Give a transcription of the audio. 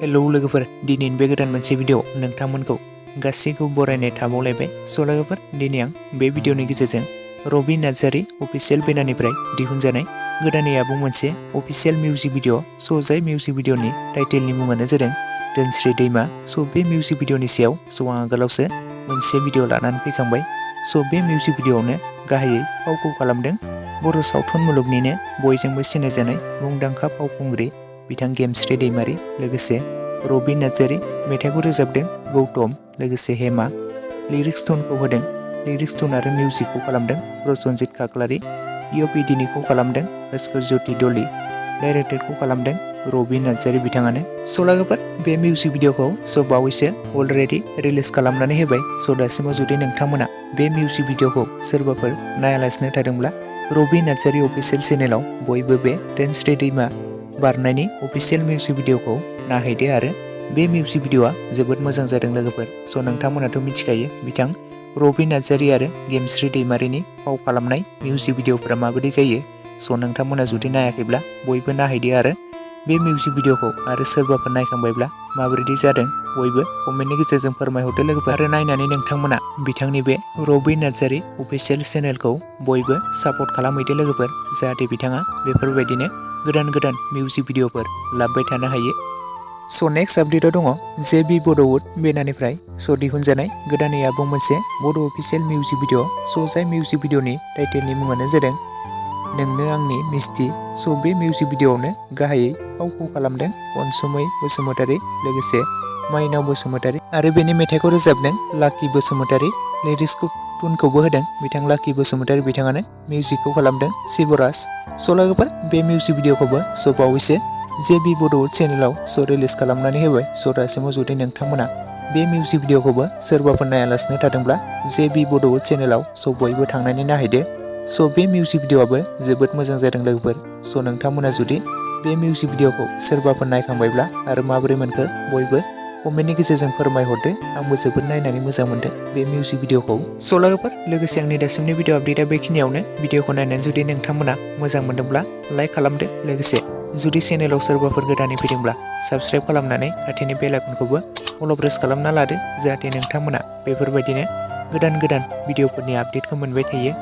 Hello लोगोफोर, दिनैनि बे गोदान मोनसे भिडिअ नोंथांमोनखौ गासैखौबो बरायनाय थाबावलायबाय। स' लोगोफोर, दिनै आं बे भिडिअनि गेजेरजों रबि नार्जारि अफिसियेल बेनारनिफ्राय दिहुनजानाय गोदानै आबुं मोनसे अफिसियेल मिउजिक भिडिअ। स' जाय मिउजिक भिडिअनि टाइटेलनि मुङानो जादों गेमस्रि दैमा। स' बे मिउजिक भिडिअनि सायाव आं आगोलावसो मोनसे भिडिअ लानानै फैखांबाय। स' बे मिउजिक भिडिअआवनो गाहायै फावखौ खालामदों बर' सावथुन मुलुगनिनो बयजोंबो सिनायजानाय मुंदांखा फावखुंग्रि बिथां गेमस्रि दैमारि, लोगोसे रबि नार्जारि। मेथाइखौ रोजाबदों गौतम, लोगोसे हेमा। लिरिक्स टनखौ होदों, लिरिक्स टन आरो मिउजिकखौ खालामदों प्रसनजित खाख्लारि। इअप एडिटखौ खालामदों भास्कर ज्योति डली। डाइरेक्टरखौ खालामदों रबि नार्जारि बिथाङानो। स' लोगोफोर, बे मिउजिक भिडिअखौ बावैसो अलरेडि रिलिज खालामनानै होबाय। स' दासिमाव जुदि नोंथांमोना बे मिउजिक भिडिअखौ सोरबाफोर नायालासिनो थादोंब्ला रबि नार्जारि अफिसियेल चेनेलाव बयबो बे गेमस्रि दैमा बारनायनि अफिसियेल मिउजिक भिडिअखौ नायहैदो आरो बे मिउजिक भिडिअआ जोबोद मोजां जादों लोगोफोर। स' नोंथांमोनाथ' मिथिखायो बिथां रबि नार्जारि आरो गेमस्रि दैमारिनि फाव खालामनाय मिउजिक भिडिअफोरा माबायदि जायो। स' नोंथांमोना जुदि नायाखैब्ला बयबो नायहैदो आरो बे मिउजिक भिडिअखौ आरो सोरबाफोर नायखांबायब्ला माबायदि जादों बयबो कमेन्टनि गेजेरजों फोरमायहरदो लोगोफोर। आरो नायनानै नोंथांमोना बिथांनि बे रबि नार्जारि अफिसियेल चेनेलखौ बयबो सापर्ट खालामहैदो लोगोफोर, जाहाथे बिथाङा बेफोरबायदिनो गोदान गोदान मिउजिक भिडिअफोर लाबोबाय थानो हायो। स' नेक्स्ट आपडेटआव दङ जेबि बड'उड बेनारनिफ्राय दिहुनजानाय गोदानै आबुं मोनसे बड' अफिसियेल मिउजिक भिडिअ। स' जाय मिउजिक भिडिअनि टाइटेलनि मुङानो जादों नोंनो आंनि मिस्टि। स' बे मिउजिक भिडिअआवनो गाहायै फावखौ खालामदों अनसुमै बसुमतारि, लोगोसे माइनाव बसुमतारि आरो बेनि मेथाइखौ रोजाबदों लाकि बसुमतारि। लिरिक्सखौ टुनखौबो होदों बिथां लाकि बसुमतारि बिथाङानो। मिउजिकखौ खालामदों शिबराज। स' लोगोफोर, बे मिउजिक भिडिअखौबो बावैसो जेबि बड'उड चेनेलाव रिलिज खालामनानै होबाय। स' दासिमाव जुदि नोंथांमोना बे मिउजिक भिडिअखौबो सोरबाफोर नायालासिनो थादोंब्ला जेबि बड'उड चेनेलाव बयबो थांनानै नायहैदो। स' बे मिउजिक भिडिअआबो जोबोद मोजां जादों लोगोफोर। स' नोंथांमोना जुदि बे मिउजिक भिडिअखौ सोरबाफोर नायखांबायब्ला आरो माबोरै मोनखो बयबो कमेन्टनि गेजेरजों फोरमायहरदो। आंबो जोबोद नायनानै मोजां मोनदों बे मिउजिक भिडिअखौ। स' लोगोफोर, लोगोसे आंनि दासिमनि भिडिअ आपडेटआ बेखिनियावनो। भिडिअखौ नायनानै जुदि नोंथांमोना मोजां मोनदोंब्ला लाइक खालामदो, लोगोसे जुदि चेनेलाव सोरबाफोर गोदानै फैदोंब्ला साबस्क्राइब खालामनानै खाथिनि बेल आइकनखौबो अल प्रेस खालामना लादो, जाहाथे नोंथांमोना बेफोरबायदिनो गोदान गोदान भिडिअफोरनि आपडेटखौ मोनबाय थायो।